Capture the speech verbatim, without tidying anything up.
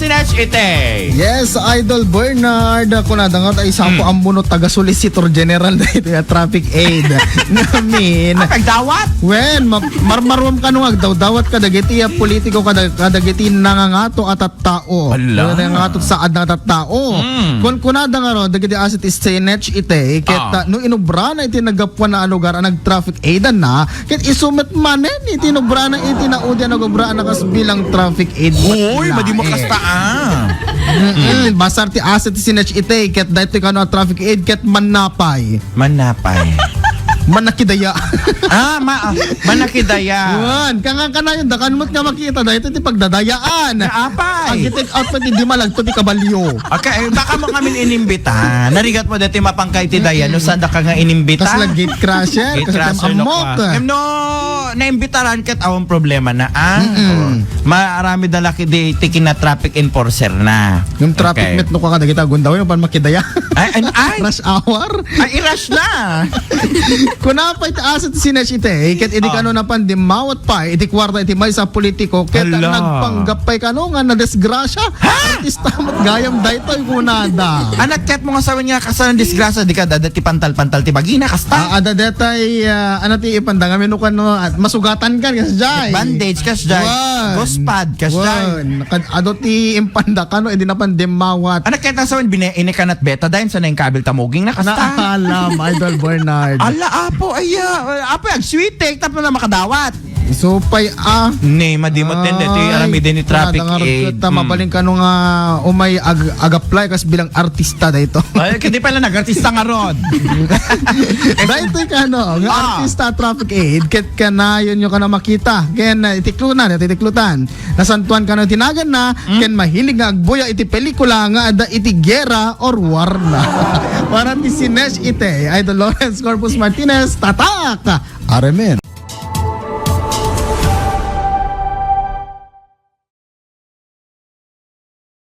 Next ite. Yes, Idol Bernard. Kunada nga tayo sa ako ang muno taga-solicitor general na ito yung traffic aid. Ngamin. Pagdawat? Wen, ma- marmarwam ka nung agdawdawat ka dagiti a politiko ka dagiti nangangato at tao. Ala. Nangangato saad na tao. Mm. Kun kunada nga ro, dagiti asset is signage ite, ket Ah. ah, no inubra na iti naggapuan na lugar ang nag-traffic aid na, ket isumet manen iti inubra na iti naudi a nagubra na kas bilang traffic aid. Hoy, Lae. madi mo kasta ah. Mm-mm. Basta ti asset is signage ite, ket daytoy kano a traffic aid, ket mannapay. Manapay. Manakidaya. Ah, ma ah, manakidaya. Wan, kanga kanayon, dakan mo't nga makita, dahil ito ti pagdadayaan. Apay. Ag-take out pa ti di malagto ti kabalyo. Okay, baka mo kami inimbita. Narigat mo dati mapangkay ti daya, no, saan da ka nga inimbita? Kas la gate crasher, Gate kas crasher, no, amok. kwa. Em, no, naimbitaran ket awan problema na, ah. Mm-mm. Oh. Maarami da laki di ti kina traffic enforcer na. Yung traffic Okay. met no ka kadagita gundaway, pan makidaya. Ay, ay, ay. Rush hour. Ay, i-rush na. Kuna pa iti asset signage ite, iket idi Ah. kano napan dimmawat pa, iti kwarta iti maysa politiko, ket Hala. nagpanggap pay kano nga nadisgrasya. Artista met gayam daytoy kunada. Anak ket mo nga sawen nga kasano disgrasya, di ka dada ti pantal-pantal ti bagina, kasta. Ah, ada detay, ah, ano ti ipanda nga menu kano, at masugatan kan, kas jay. Bandage, kas jay. Wan. Ghost pad, kas jay. Wan. Kad ado ti impanda kano, hindi napan dimmawat. Anak ket sawen bine ini kanat betadine sa nang kabil tamuging na, kasta. Naalam, Idol Bernard. Ala, apo, aya. Apo, agswitik, tapno na makadawat. Supay, ah. Ne, madimot din, dito yung aramiden ni traffic aid. Mabalin ka nung ah, umay ag- ag-apply kas bilang artista dito. Ay, hindi pala nag-artista nga rod. Dahil ito ka, no, nga Ah. artista traffic aid, ket kanayon nyo ka na makita. Ken uh, itiklunan, ito itiklutan. Nasantuan ka na tinagan na, ken mahilig nga agbuya iti pelikula nga ada iti gera or war na. Para ti Sinesh ite, Idol Lawrence Corpus Martinez, tatak! Aremen.